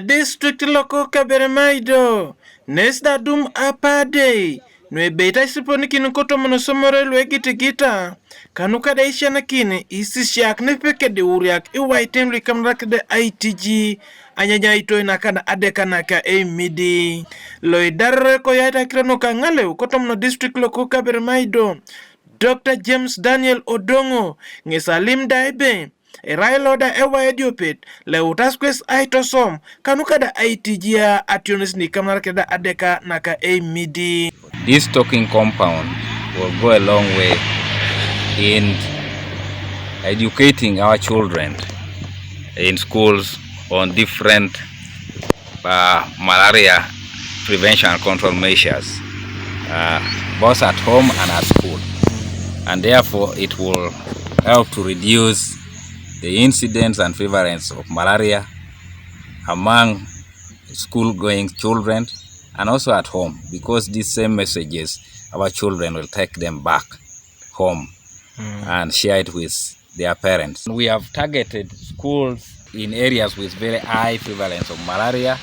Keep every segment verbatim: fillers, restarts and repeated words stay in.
District lo ko Kaberamaido, nes da dum apade, nu ebeit aisiponikin kotomon osomore lu egitigita, kanu kada aisianakin isisiak nepepe kede uriak iwaitin lu ikamnarakede aitiji, anyanya aitoi nakada adeka naka eimidi. Lo idarere ko yaita akiro nuka ŋaleu kotomon district lo ko Kaberamaido, Doctor James Daniel Odongo, ŋes alim da ebe, erai lo da ewa ediopet, leutas kwes aitosom, kanu kada aitijia ationis nikamnarakeda adeka naka eimidi. This talking compound will go a long way in educating our children in schools on different uh, malaria prevention and control measures, uh, both at home and at school. And therefore, it will help to reduce the incidence and prevalence of malaria among school-going children and also at home, because these same messages, our children will take them back home and share it with their parents. We have targeted schools in areas with very high prevalence of malaria,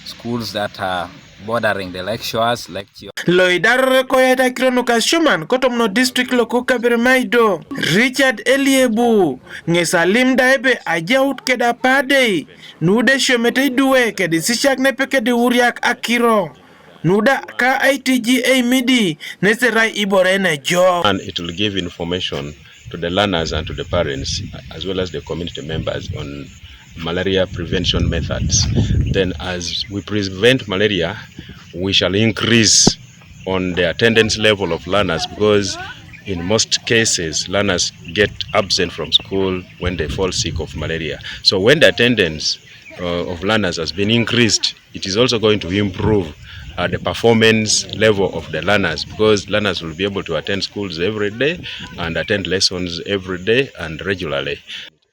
schools that are bordering the lakeshores, Lake Chio. Lo idarere ko yaita akiro nuka asioman kotomon district lo ko Kaberamaido, Richard Eliebu, ŋes alim da ebe ajaut keda apade, nu da esiomete idwe kede isisiak nepepe kede uriak akiro. Nu da ka aitiji eimidi, nes erai ibore nejok. And it will give information to the learners and to the parents, as well as the community members, on malaria prevention methods. Then, as we prevent malaria, we shall increase on the attendance level of learners, because in most cases, learners get absent from school when they fall sick of malaria. So when the attendance uh, of learners has been increased, it is also going to improve uh, the performance level of the learners, because learners will be able to attend schools every day and attend lessons every day and regularly.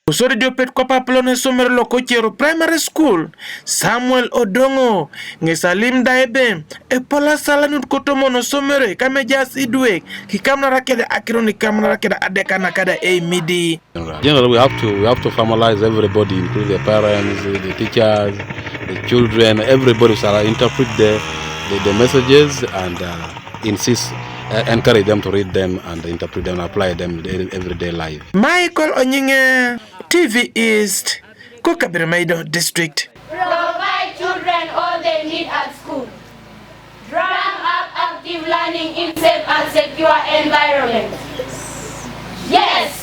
Kosodi idiopet ko apapilon esomero lo ko Chero Primary School, Samuel Odongo, ŋes alim da ebe, epol asalanut kotomon osomero kama ejaas idwe, kikamnarakede akiro nikamnarakede adeka nakada eimidi. Generally, we have to, we have to formalize everybody, including the parents, the teachers, the children, everybody shall interpret the, the, the messages and uh, insist, uh, encourage them to read them and interpret them and apply them in everyday life. Michael Onyinge, T V East, ko Kaberamaido District. Provide children all they need at school. Drum up active learning in safe and secure environment. Yes.